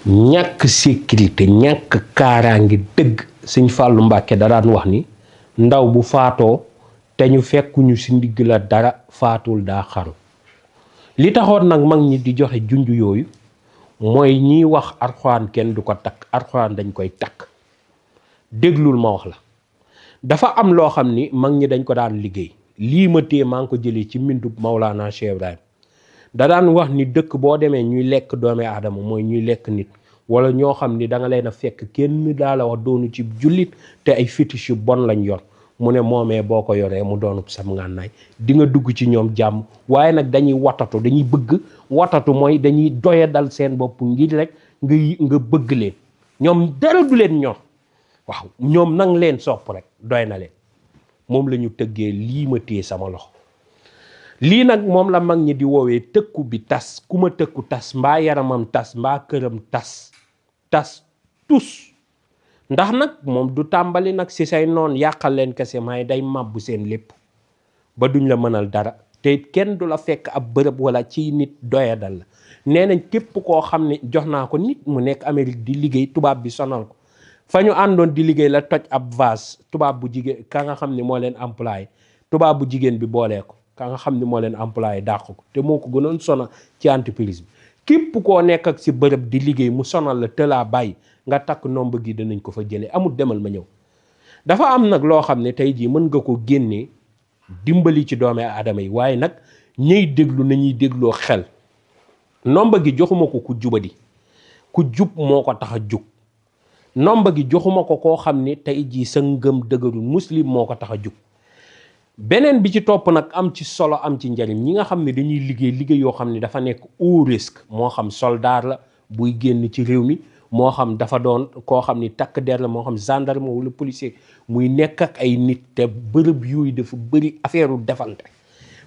ñàkk sécurité ñàkk kaaraange dëgg. Sëñ Fàllu Mbàkke da daan wax ni ndaw bu faatoo te ñu fekkuñu si ndigg la dara faatul daa xaru. li taxoon nag mag ñi di joxe junj yooyu mooy ñiy wax arxuraan kenn du ko takk, arxuraan dañ koy takk. déglul ma wax la, dafa am loo xam ni mag ñi dañ ko daan liggéey. lii ma téye maa ngi ko jëlee ci mbindub Maulana Cheikh Ibrahim. da daan wax ni dëkk boo demee ñuy lekk doomi aadama mooy ñuy lekk nit, wala ñoo xam ni da nga leen a fekk kenn daa la wax doonu ci jullit te ay fétiche yu bon lañ yor. mu ne moomee boo ko yoree mu doonub sam ngànnaay di nga dugg ci ñoom jàmm. waaye nag dañuy watatu, dañuy bëgg watatu mooy dañuy doya dal seen bopp ngir rek nga bëgg leen. ñoom dara du leen ñor, waaw ñoom nang leen sopp rek doy na leen. moom la ñu tëggee lii ma téye sama loxo. lii nag moom la mag ñi di woowee tëkku bi tas. ku ma tëkku tas, mbaa yaramam tas, mbaa këram tas tus. ndax nag moom du tàmbali nag si say noon yàqal leen kese, may day màbbu seen lépp ba duñ la mënal dara. te kenn du la fekk ab bërëb wala ci nit doyadal la. nee nañ képp koo xam ne jox naa ko nit mu nekk Amérique di liggéey, tubaab bi sonal ko, fa ñu àndoon di liggéey la toj ab vase, tubaab bu jigéen ka nga xam ne moo leen employé, tubaab bu jigéen bi boolee ko, ka nga xam ne moo leen employé dàq ko, te moo ko gënoon sonal ci entreprise bi. képp koo nekk ak si bërëb di liggéey mu sonal la te laa bàyyi nga takk nomba gi danañ ko fa jëlee, amul demal ma ñëw. dafa am nag loo xam ne tey jii mën nga ko génnee dimbali ci doomi aadama yi, waaye nag ñëy déglu nañuy dégloo xel. nomba gi joxuma ko ku jubadi, ku jub moo ko tax a jug. nomba gi joxuma ko koo xam ne tey jii sa ngëm dëgërul, muslim moo ko tax a jug. beneen bi ci topp nag am ci solo, am ci njariñ, ñi nga xam ne dañuy liggéey yoo xam ne dafa nekk haut risque, moo xam soldat la buy génn ci réew mi, moo xam dafa doon koo xam ni takk der la, moo xam gendarme wala policier, muy nekk ak ay nit te bërëb yooyu dafa bëri affaire defante.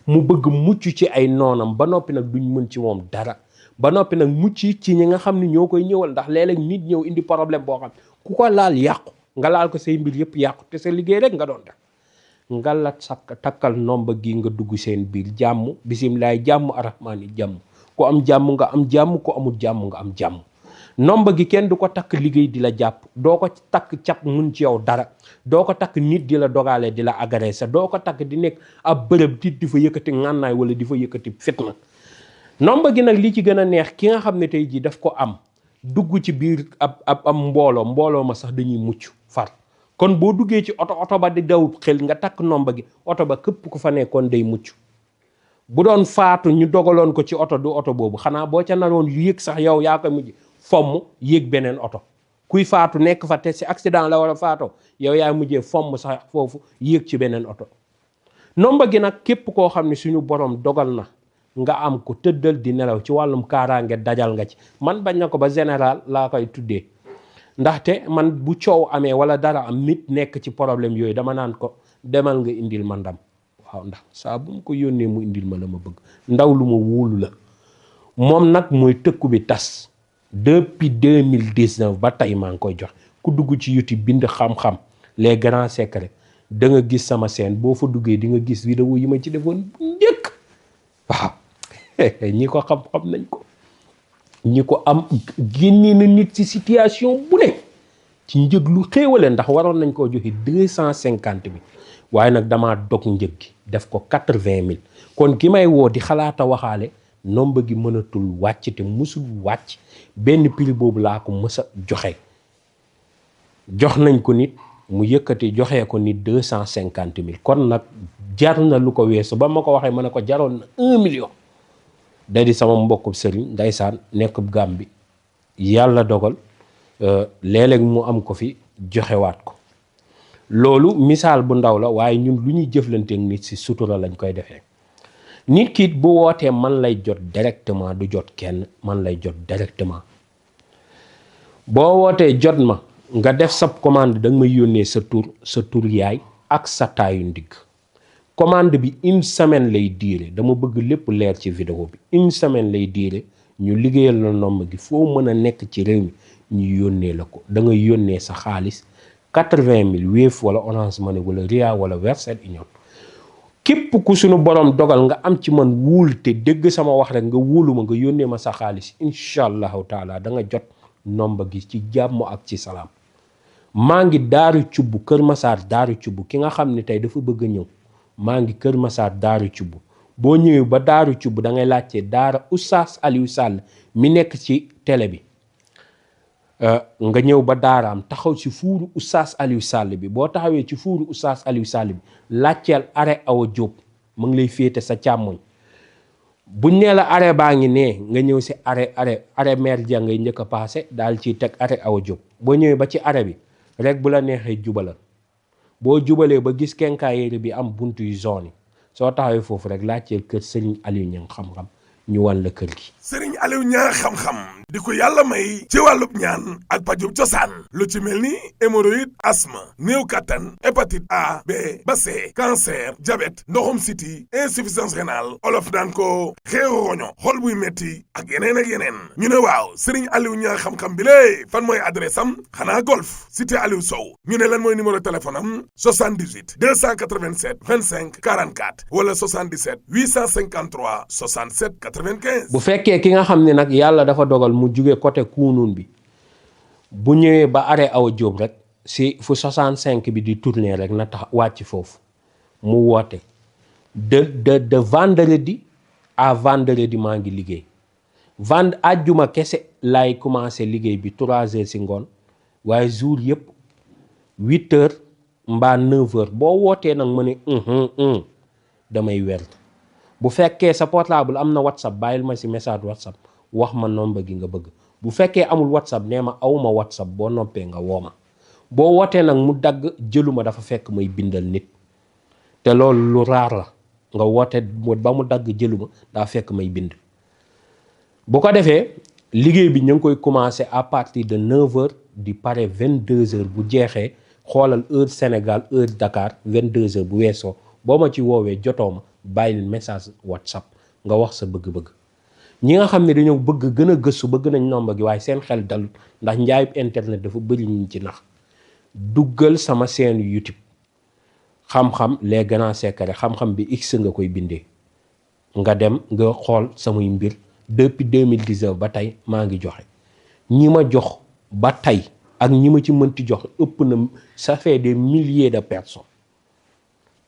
mu bëgg mucc ci ay noonam ba noppi nag duñ mën ci moom dara, ba noppi nag mucc ci ñi nga xam ne ñoo koy ñëwal. ndax léeg-léeg nit ñëw indi problème boo xam ku ko laal yàqu, nga laal ko say mbir yëpp yàqu, te sa liggéey rek nga doon def. nga la takkal nomba gi nga dugg seen biir jàmm, bisimilaay jàmm, arrahmaani jàmm. ku am jàmm nga am jàmm, ku amul jàmm nga am jàmm. nomba gi kenn du ko takk liggéey di la jàpp, doo ko takk cap mun ci yow dara, doo ko takk nit di la dogaale di la agressé, doo ko takk di nekk ab bërëb nit di fa yëkkati ngànnaay wala di fa yëkkati fitna. nomba gi nag li ci gën a neex ki nga xam ne tey jii daf ko am dugg ci biir ab mbooloo ma sax dañuy mucc far. kon boo duggee ci oto ba di daw xel nga takk nomba gi, oto ba képp ku fa nekkoon day mucc. bu doon faatu ñu dogaloon ko ci oto du oto boobu, xanaa boo ca naroon yu yëg sax yow yaa koy mujj fomm yéeg beneen oto. kuy faatu nekk fa te si accident la war a faatoo, yow yaa mujjee fomm sax foofu yéeg ci beneen oto. nomba gi nag képp koo xam ne suñu borom dogal na nga am ko, tëddal di nelaw ci wàllum kaaraange dajal nga ci. man bañ na ko ba général laa koy tuddee, ndaxte man bu coow amee wala dara am nit nekk ci problème yooyu dama naan ko demal nga indil ma ndam. waaw ndax saa bu mu ko yónnee mu indil ma la ma bëgg, ndaw lu ma wóolu la. moom nag mooy tëkku bi tas. depuis 2019 ba tey maa ngi koy jox. ku dugg ci YouTube bind xam-xam les grands secrets da nga gis sama chaîne, boo fa duggee di nga gis vidéo yi ma ci defoon njëkk. waaw ñi ko xam-xam nañ ko, ñi ko am génne na nit ci situation bu ne ci njëg lu xéewale, ndax waroon nañ koo joxe 250 000 waaye nag damaa dog njëg gi def ko 80 000. kon ki may woo di xalaata waxaale, nomba gi mënatul wàcc te musul wàcc. benn prix boobu laa ko mës a joxe. jox nañ ko nit mu yëkkati joxee ko nit 250 000. kon nag jar na lu ko weesu. ba ma ko waxee ma ne ko jaroon na 1 million. da di sama mbokku sëriñ ndeysaan nekk Gàmbi, yàlla dogal léeg-léeg mu am ko fi joxewaat ko. loolu misaal bu ndaw la, waaye ñun lu ñuy jëflanteek nit si sutura lañ koy defee. nit ki bu wootee man lay jot directement, du jot kenn, man lay jot directement. boo wootee jot ma nga def sab commande da nga may yónnee sa tur yaay ak sa taayu ndigg. commande bi 1 semaine lay diire, dama bëgg lépp leer ci vidéo bi. 1 semaine lay diire, ñu liggéeyal la nomba gi foo mën a nekk ci réew mi ñu yónnee la ko. da ngay yónnee sa xaalis 80 000 Wave wala Orange Money wala Ria wala Western Union. képp ku suñu borom dogal nga am ci man wóol te dégg sama wax rek nga wóolu ma nga yónnee ma sa xaalis, incha allahu taala da nga jot nomba gi ci jàmm ak ci salaam. maa ngi Daaru Cubb Kër Masaar Daaru Cubb ki nga xam ne tey dafa bëgg a ñëw maa ngi Kër Masaar Daaru Cubb boo ñëwee ba Daaru Cubb da ngay laajte daara Oustaz Aliou Sall mi nekk ci télé bi nga ñëw ba daaraam taxaw ci fuuru Oustaz Aliou Sall bi boo taxawee ci fuuru Oustaz Aliou Sall bi laajteel arrêt Awa Diop mu ngi lay féete sa càmmoñ buñ nee la arrêt baa ngi nee nga ñëw si arrêt maire Dia ngay njëkk a passé daal ciy teg arrêt Awa Diop boo ñëwee ba ci arrêt bi rek bu la neexee jubalal boo jubalee ba gis kenkaayeri bi am buntu yu zone yi soo taxawee foofu rek laajteel kër Serigne Aliou Niang xam-xam ñu wan la kër gi. Serigne Aliou Niang xam-xam di ko yàlla may ci wàllub ñaan ak pajum cosaan lu ci mel ni hémorroïde asthme néew kattan hépatite A B ba C cancer diabète ndoxum siti insuffisance rénale olof daan ko xeeru roño xol buy metti ak yeneen ñu ne waaw Serigne Aliou Niang xam-xam bi lée fan mooy adresse am xanaa golf cité Aliou Sow ñu ne lan mooy numéro téléphone am 78 287 25 44 wala 77 853 67 95. bu fekkee ki nga xam ne nag yàlla dafa dogal mu jóge côté Kounoune bi bu ñëwee ba arrêt Awa Diop rek si fu 65 bi di tourner rek na tax wàcc foofu mu woote de vendredi à vendredi maa ngi liggéey àjjuma kese laay commencé liggéey bi 3 heures si ngoon waaye jour yëpp 8 heures mbaa 9 heures boo wootee nag ma ne damay werd bu fekkee sa portable am na WhatsApp bàyyil ma si message WhatsApp wax ma nomba gi nga bëgg bu fekkee amul WhatsApp nee ma awma WhatsApp boo noppee nga woo ma boo wootee nag mu dagg jëluma dafa fekk may bindal nit te loolu lu raar la nga woote ba mu dagg jëluma daa fekk may bind bu ko defee liggéey bi ñu ngi koy commencer à partir de 9h di pare 22h bu jeexee xoolal heure Sénégal heure Dakar 22h bu weesoo boo ma ci woowee jotoo ma bàyyil message WhatsApp nga wax sa bëgg-bëgg ñi nga xam ne dañoo bëgg gën a gëstu bëgg nañ nomba gi waaye seen xel dalul ndax njaayub internet dafa bëri ñu ci nax duggal sama chaîne YouTube xam-xam les grands secrets xam-xam bi x nga koy bindee nga dem nga xool samay mbir depuis 2019 ba tey maa ngi joxe ñi ma jox ba tey ak ñi ma ci mënti jox ëpp na ça fait des milliers de personnes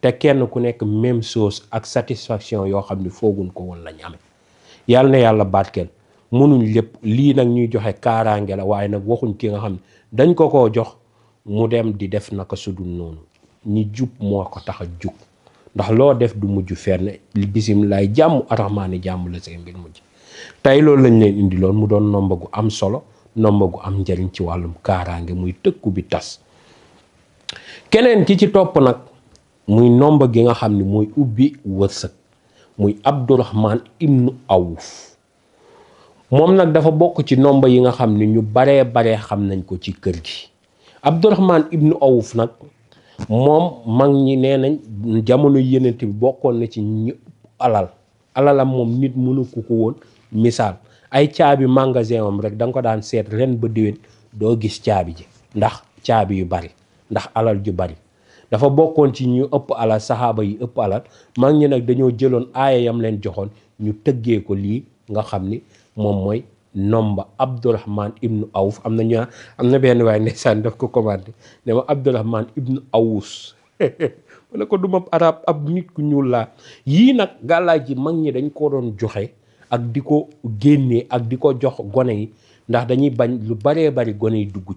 te kenn ku nekk même chose ak satisfaction yoo xam ne fooguñ ko woon lañ amee yàlla na yàlla barkeel mënuñ lépp lii nag ñuy joxe kaaraange la waaye nag waxuñ ki nga xam ne dañ ko koo jox mu dem di def naka sudul noonu ñi jub moo ko tax a jub ndax loo def du mujj fenn bisimilaay jàmm arahmaani jàmm la say mbir mujj tey loolu lañ leen indi loon mu doon nomba gu am solo nomba gu am njariñ ci wàllum kaaraange muy tëkku bi tas keneen ki ci topp nag muy nomba gi nga xam ne mooy ubbi wërsëg muy Abdourahman ibnu Awuf moom nag dafa bokk ci nomba yi nga xam ne ñu baree xam nañ ko ci kër gi Abdourahman ibnu Awuf nag moom mag ñi nee nañ jamono yenente bi bokkoon na ci ñu alalam moom nit mënu ko woon misaal ay caabi magasin am rek da nga ko daan seet ren ba déwén doo gis caabi ji ndax caabi yu bari ndax alal ju bari dafa bokkoon ci ñu ëpp alal saxaaba yi ëpp alal mag ñi nag dañoo jëloon aaya yam leen joxoon ñu tëggee ko lii nga xam ni moom mooy nomba Abdourahman ibnu Awuf am na benn waaye ndeysaan daf ko commandé ne ma Abdourahman ibnu Awus ma ne ko duma arab ab nit ku ñuul laa yii nag gàllaaj ji mag ñi dañ ko doon joxe ak di ko génnee ak di ko jox gone yi ndax dañuy bañ lu baree bari gone yi dugg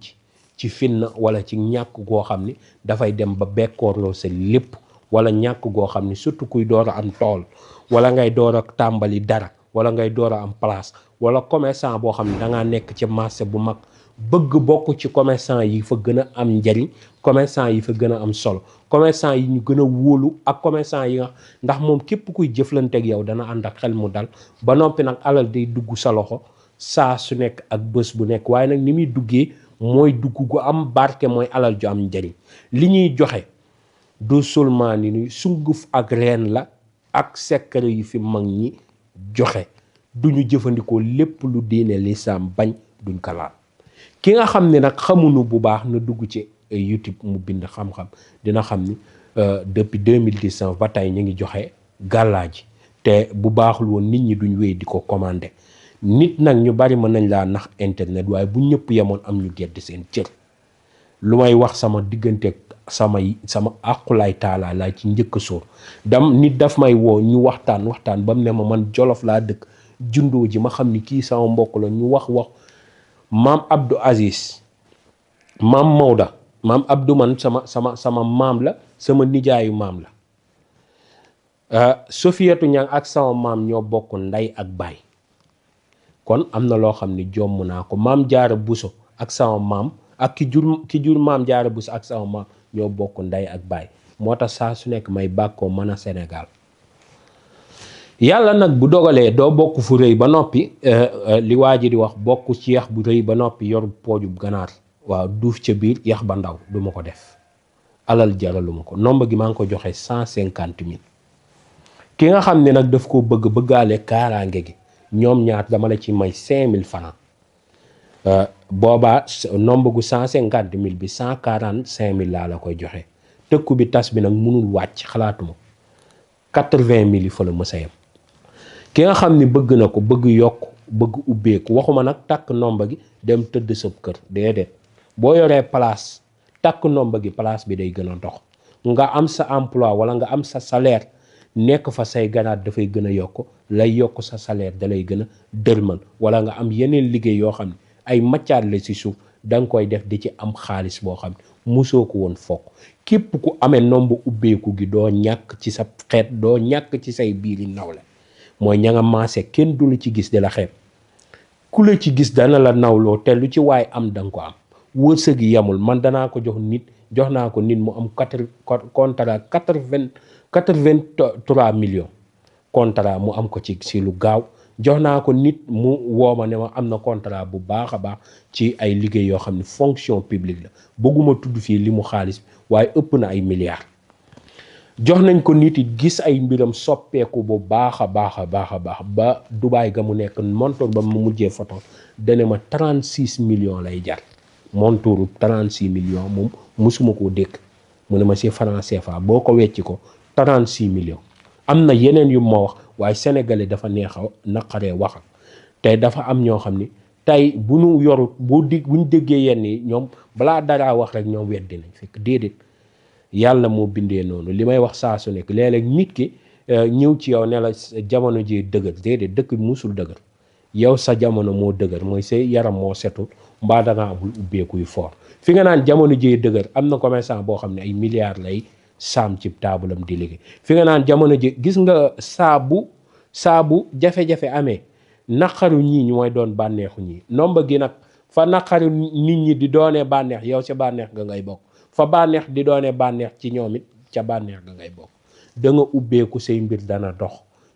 ci fitna wala ci ñàkk goo xam ni dafay dem ba bekkoorloo sa lépp wala ñàkk goo xam ni surtout kuy door a am tool wala ngay door a tàmbali dara wala ngay door a am place wala commerçant boo xam ne dangaa nekk ci marché bu mag bëgg bokk ci commerçant yi fa gën a am njariñ commerçant yi fa gën a am solo commerçant yi ñu gën a wóolu ak commerçant yi nga ndax moom képp kuy jëflanteeg yow dana ànd ak xel mu dal ba noppi nag alal day dugg sa loxo saa su nekk ak bés bu nekk waaye nag ni muy duggee mooy dugg gu am barke mooy alal ju am njariñ li ñuy joxe du seulement ni sunguf ak reen la ak secret yi fi mag ñi joxe duñu jëfandikoo lépp lu diine lislaam bañ duñ ko laal ki nga xam ne nag xamuñu bu baax na dugg ci YouTube mu bind xam-xam dina xam ni depuis 2019 ba tey ñu ngi joxe gàllaaji te bu baaxul woon nit ñi duñ wéy di ko commandé nit nag ñu bari mën nañ laa nax internet waaye bu ñëpp yemoon am ñu gedd seen cër. lu may wax sama diggante sama àqulaay taalaa laa ci njëkk a sóor nit daf may woo ñu waxtaan ba mu ne ma man Jolof laa dëkk jundoo ji ma xam ni kii sama mbokk la ñu wax maam Abdou Aziz maam Maoda maam Abdou man sama maam la sama nijaayu maam la Sofiyatu Ñang ak sama maam ñoo bokk ndey ak baay kon am na loo xam ni jomm naa ko maam Jaara Buso ak sama maam ak ki jur maam Jaara Buso ak sama maam ñoo bokk ndey ak baay moo tax saa su nekk may bàkkoo mën a Sénégal yàlla nag bu dogalee doo bokk fu rëy ba noppi li waa ji di wax bokk ci yax bu rëy ba noppi yor poojub ganaar waaw duuf ca biir yax ba ndaw du ma ko def alal jaraluma ko nomba gi maa ngi ko joxe 150 000 ki nga xam ne nag daf ko bëggaale kaaraange gi ñoom ñaar dama la ci may 5000 francs boobaa nomba gu 150 000 bi 145 000 laa la koy joxe tëkku bi tas bi nag mënul wàcc xalaatuma 80 000 yi fa la mës a yem ki nga xam ni bëgg na ko bëgg yokk bëgg ubbeeku waxuma nag takk nomba gi dem tëdd sab kër déedéet boo yoree place takk nomba gi place bi day gën a dox nga am sa emploi wala nga am sa salaire nekk fa say ganaat dafay gën a yokk lay yokk sa salaire da lay gën a dërmal wala nga am yeneen liggéey yoo xam ne ay maccaat la ci suuf da nga koy def di ci am xaalis boo xam ne musoo ko woon fokk képp ku amee nomba ubbeeku gi doo ñàkk ci sa xeet doo ñàkk ci say biiri nawle mooy ña nga maase kenn du la ci gis di la xeeb ku la ci gis dana la nawloo te lu ci waay am da nga ko am wërsëg yi yamul man danaa ko jox naa ko nit mu am contrat 83 millions contrat mu am ko ci lu gaaw jox naa ko nit mu wooma ne ma am na contrat bu baax a baax ci ay liggéey yoo xam ne fonction publique la bëgguma tudd fii li mu xaalis waaye ëpp na ay milliards jox nañ ko nit it gis ay mbiram soppeeku bu baax a baax ba Dubaay ga mu nekk montoor ba mu mujjee photo dane ma 36 millions lay jar montooru 36 millions moom musuma koo dékk mu ne ma ci franc CFA boo ko wecci ko 36 millions am na yeneen yu ma wax waaye sénégalais dafa neexa naqaree wax te dafa am ñoo xam ni tey bu ñu yorut buñ déggee yenn yi ñoom balaa daraa wax rek ñoom weddi nañ fekk déedéet yàlla moo bindee noonu li may wax saa su nekk léeg-léeg nit ki ñëw ci yow ne la jamono ji dëgër déedéet dëkk bi musul dëgër yow sa jamono moo dëgër mooy sa yaram moo setul mbaa da nga amul ubbeeku yu fort fi nga naan jamono ji dëgër am na commerçant boo xam ne ay milliards lay saam ci taabalam di liggéey fi nga naan jamono ji gis nga saabu jafe-jafe amee naqaru ñii ñu mooy doon bànneexu ñii nomba gi nag fa naqaru nit ñi di doonee bànneex yow ca bànneex nga ngay bokk fa bànneex di doonee bànneex ci ñoom it ca bànneex nga ngay bokk da nga ubbeeku say mbir dana dox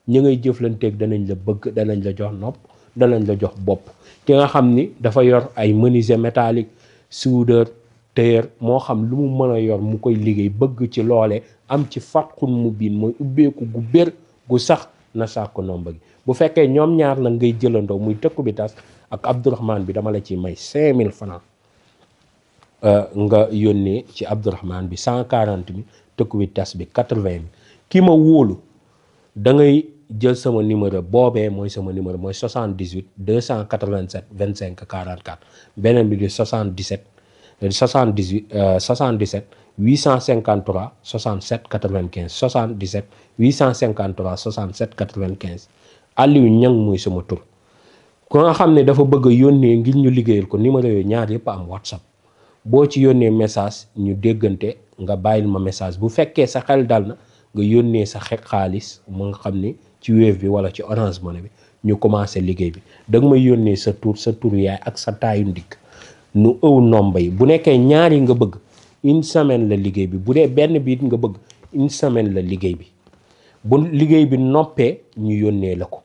ñi ngay jëflanteeg danañ la bëgg danañ la jox nopp danañ la jox bopp ki nga xam ni dafa yor ay menuisier métallique soudeur tailleur moo xam lu mu mën a yor mu koy liggéey bëgg ci loole am ci fatxun mu biin mooy ubbeeku gu bér gu sax na sàkko nomba gi bu fekkee ñoom ñaar nag ngay jëlandoo muy tëkku bi tas ak Abdourahmane bi dama la ci may 5000 francs nga yónnee ci Abdourahmane bi 140 000 tëkku bi tas bi 80 000 ki ma wóolu da ngay jël sama numéro boobee mooy sama numéro mooy 78 287 25 44 beneen bi di 77 853 67 95 77 853 67 95 Aliou Niang mooy sama tur ku nga xam ne dafa bëgg a yónnee ngir ñu liggéeyal ko numéro yooyu ñaar yëpp am WhatsApp boo ci yónnee message ñu déggante nga bàyyil ma message bu fekkee sa xel dal na nga yónnee sa xaalis mu nga xam ne ci Wave bi wala ci Orange Money bi ñu commencé liggéey bi da nga may yónnee sa tur yaay ak sa taayu ndigg nu ëw nomba yi bu nekkee ñaari nga bëgg une semaine la liggéey bi bu dee benn bi it nga bëgg une semaine la liggéey bi bu liggéey bi noppee ñu yónnee la ko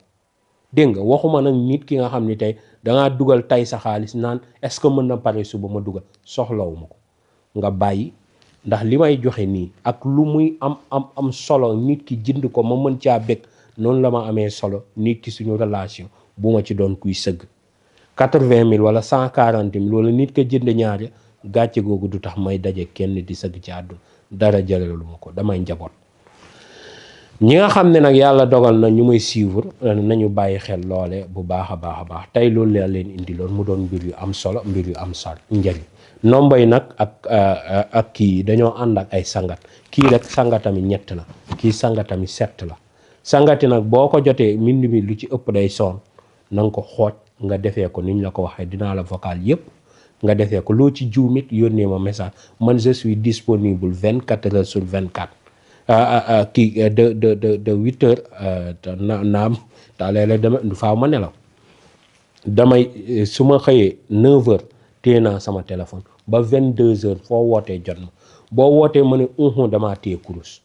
dégg nga waxuma nag nit ki nga xam ni tey dangaa dugal tay sa xaalis naan est-ce que mën na pare suba ma dugal soxlawuma ko nga bàyyi ndax li may joxe nii ak lu muy am solo nit ki jënd ko ma mën caa bëgg noonu la ma amee solo nit ki suñu relation bu ma ci doon kuy sëgg 80 000 wala 140 000 wala nit ka jënd ñaari gàcce googu du tax may daje kenn di sëgg ci àdduna dara jëlalu ma ko damay njaboot ñi nga xam ne nag yàlla dogal na ñu may suivre nañu bàyyi xel loole bu baax a baax tey loolu la leen indi loon mu doon mbir yu am solo mbir yu am solo njëriñ. nomba yi nag ak kii dañoo ànd ak ay sangat kii rek sangatami 7 la kii sangatami 7 la sangati nag boo ko jotee mbind mi lu ci ëpp day sonn na nga ko xooj nga defee ko ni ñu la ko waxee dinaa la vocal yépp nga defee ko loo ci juumit yónnee ma message man je suis disponible 24 heures sur 24 kii de 8 heures naam daa léeg-léeg dama faaw ma nelaw damay su ma xëyee 9 heures téye naa sama téléphone ba 22 heures foo wootee jot ma boo wootee ma ne damaa téye kurus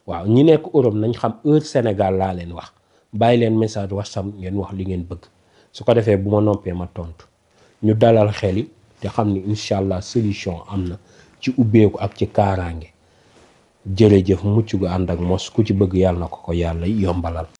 waaw ñi nekk Europe nañ xam heure Sénégal laa leen wax bàyyi leen message WhatsApp ngeen wax li ngeen bëgg su ko defee bu ma noppee ma tontu ñu dalal xel yi te xam ni incha allah solution am na ci ubbeeku ak ci kaaraange jërëjëf mucc gu ànd ak mos ku ci bëgg yàlla na ko yàlla yombalal.